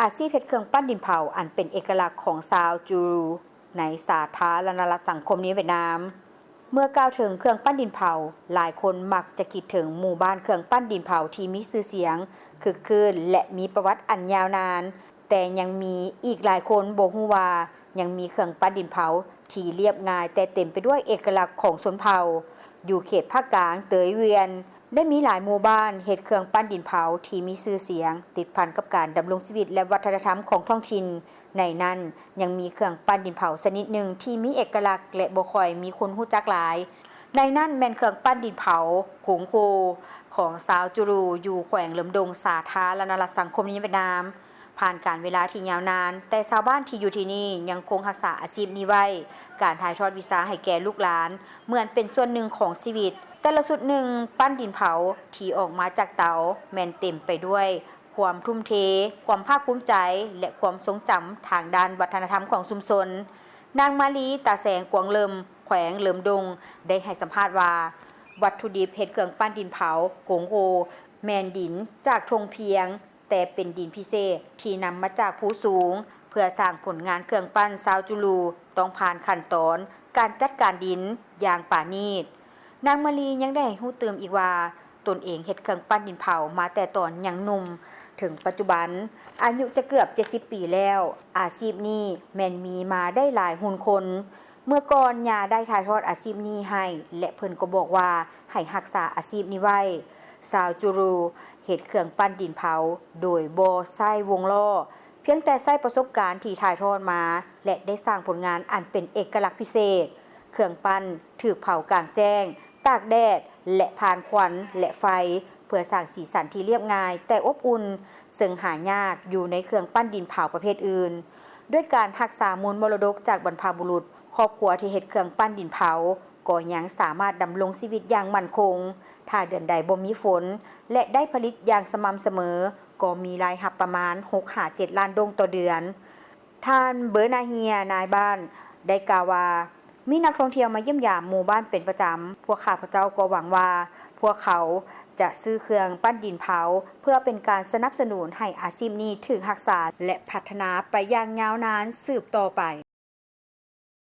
ອາຊີບເຮັດເຄື່ອງປັ້ນດິນເຜົາ ອັນເປັນເອກະລັກຂອງຊາວຈູຣູ ໃນສາທາລະນະລັດສັງຄົມນິຍມຫວຽດນາມ. ເມື່ອກ່າວເຖິງເຄື່ອງປັ້ນດິນເຜົາ, ຫຼາຍຄົນມັກຈະຄິດເຖິງໝູ່ບ້ານເຄື່ອງປັ້ນດິນເຜົາທີ່ມີຊື່ສຽງ, ຄຶກຄື້ນ ແລະ ມີປະຫວັດອັນຍາວນານ, ແຕ່ຍັງມີອີກຫຼາຍຄົນບໍ່ຮູ້ວ່າ ຍັງມີເຄື່ອງປັ້ນດິນເຜົາທີ່ລຽບງ່າຍແຕ່ເຕັມໄປດ້ວຍເອກະລັກຂອງຊົນເຜົ່າ. ຢູ່ເຂດພາກກາງເຕີຍວຽນ ໄດ້ມີຫຼາຍໝູ່ບ້ານເຮັດເຄື່ອງປັ້ນດິນເຜົາທີ່ມີຊື່ສຽງ ຕິດພັນກັບການດຳລົງຊີວິດ ແລະ ວັດທະນະທຳຂອງທ້ອງຖິ່ນ. ໃນນັ້ນຍັງມີເຄື່ອງປັ້ນດິນເຜົາຊະນິດໜຶ່ງທີ່ມີເອກະລັກ ແລະ ບໍ່ຄ່ອຍມີຄົນຮູ້ຈັກຫຼາຍ. ໃນນັ້ນແມ່ນເຄື່ອງປັ້ນດິນເຜົາກົງໂຄ ຂອງຊາວຈູຣູ ຢູ່ແຂວງເຫຼີມດົງ ສາທາລະນະລັດສັງຄົມນິຍມຫວຽດນາມ. ຜ່ານການເວລາທີ່ຍາວນານ, ແຕ່ຊາວບ້ານທີ່ຢູ່ທີ່ນີ້ຍັງຄົງຮັກສາອາຊີບນີ້ໄວ້. ການຖ່າຍທອດວິຊາໃຫ້ແກ່ລູກຫຼານ ເໝືອນເປັນສ່ວນໜຶ່ງຂອງຊີວິດ. ແຕ່ລະຊຸດໜຶ່ງປັ້ນດິນເຜົາທີ່ອອກມາຈາກເຕົາ ແມ່ນເຕັມໄປດ້ວຍຄວາມທຸ່ມເທ, ຄວາມພາກພູມໃຈ ແລະ ຄວາມຊົງຈຳທາງດ້ານວັດທະນະທຳຂອງຊຸມຊົນ. ນາງມາລີ ຕາແສງ ກວາງເລີມ ແຂວງເຫຼີມດົງ ໄດ້ໃຫ້ສຳພາດວ່າ ວັດຖຸດິບເຮັດເຄື່ອງປັ້ນດິນເຜົາກົງໂຄ ແມ່ນດິນຈາກທົ່ງພຽງ, ແຕ່ເປັນດິນພິເສດທີ່ນຳມາຈາກພູສູງ. ເພື່ອສ້າງຜົນງານເຄື່ອງປັ້ນຊາວຈູຣູ ຕ້ອງຜ່ານຂັ້ນຕອນການຈັດການດິນຢ່າງປານີດ. ນາງມາລີຍັງໄດ້ໃຫ້ຮູ້ຕື່ມອີກວ່າ ຕົນເອງເຮັດເຄື່ອງປັ້ນດິນເຜົາມາແຕ່ຕອນຍັງໜຸ່ມ, ເຖິງປັດຈຸບັນອາຍຸຈະເກືອບເຈັດສິບປີແລ້ວ. ອາຊີບນີ້ແມ່ນມີມາໄດ້ຫຼາຍຮຸ່ນຄົນ. ເມື່ອກ່ອນຍ່າໄດ້ຖ່າຍທອດອາຊີບນີ້ໃຫ້ ແລະ ເພິ່ນກໍບອກວ່າໃຫ້ຮັກສາອາຊີບນີ້ໄວ້. ຊາວຈູຣູເຮັດເຄື່ອງປັ້ນດິນເຜົາໂດຍບໍ່ໃຊ້ວົງລໍ້, ພຽງແຕ່ໃຊ້ປະສົບການທີ່ຖ່າຍທອດມາ ແລະ ໄດ້ສ້າງຜົນງານອັນເປັນເອກະລັກພິເສດ. ເຄື່ອງປັ້ນຖືກເຜົາກາງແຈ້ງ, ຕາກແດດ ແລະ ຜ່ານຄວັນ ແລະ ໄຟ ເພື່ອສ້າງສີສັນທີ່ລຽບງ່າຍແຕ່ອົບອຸ່ນ, ເຊິ່ງຫາຍາກຢູ່ໃນເຄື່ອງປັ້ນດິນເຜົາປະເພດອື່ນ. ດ້ວຍການຮັກສາມູນມໍລະດົກຈາກບັນພະບຸລຸດ, ຄອບຄົວທີ່ເຮັດເຄື່ອງປັ້ນດິນເຜົາກໍຍັງສາມາດດຳລົງຊີວິດຢ່າງໝັ້ນຄົງ. ຖ້າເດືອນໃດບໍ່ມີຝົນ ແລະ ໄດ້ຜະລິດຢ່າງສະໝ່ຳສະເໝີ, ກໍມີລາຍຮັບປະມານຫົກຫາເຈັດລ້ານດົງຕໍ່ເດືອນ. ທ່ານ ເບີນາເຮຍ ນາຍບ້ານ ໄດ້ກ່າວວ່າ ມີນັກທ່ອງທ່ຽວມາຢ້ຽມຢາມໝູ່ບ້ານເປັນປະຈຳ. ພວກຂ້າພະເຈົ້າກໍຫວັງວ່າ ພວກເຂົາຈະຊື້ເຄື່ອງປັ້ນດິນເຜົາ ເພື່ອເປັນການສະໜັບສະໜູນໃຫ້ອາຊີບນີ້ຖືກຮັກສາ ແລະ ພັດທະນາໄປຢ່າງຍາວນານສືບຕໍ່ໄປ.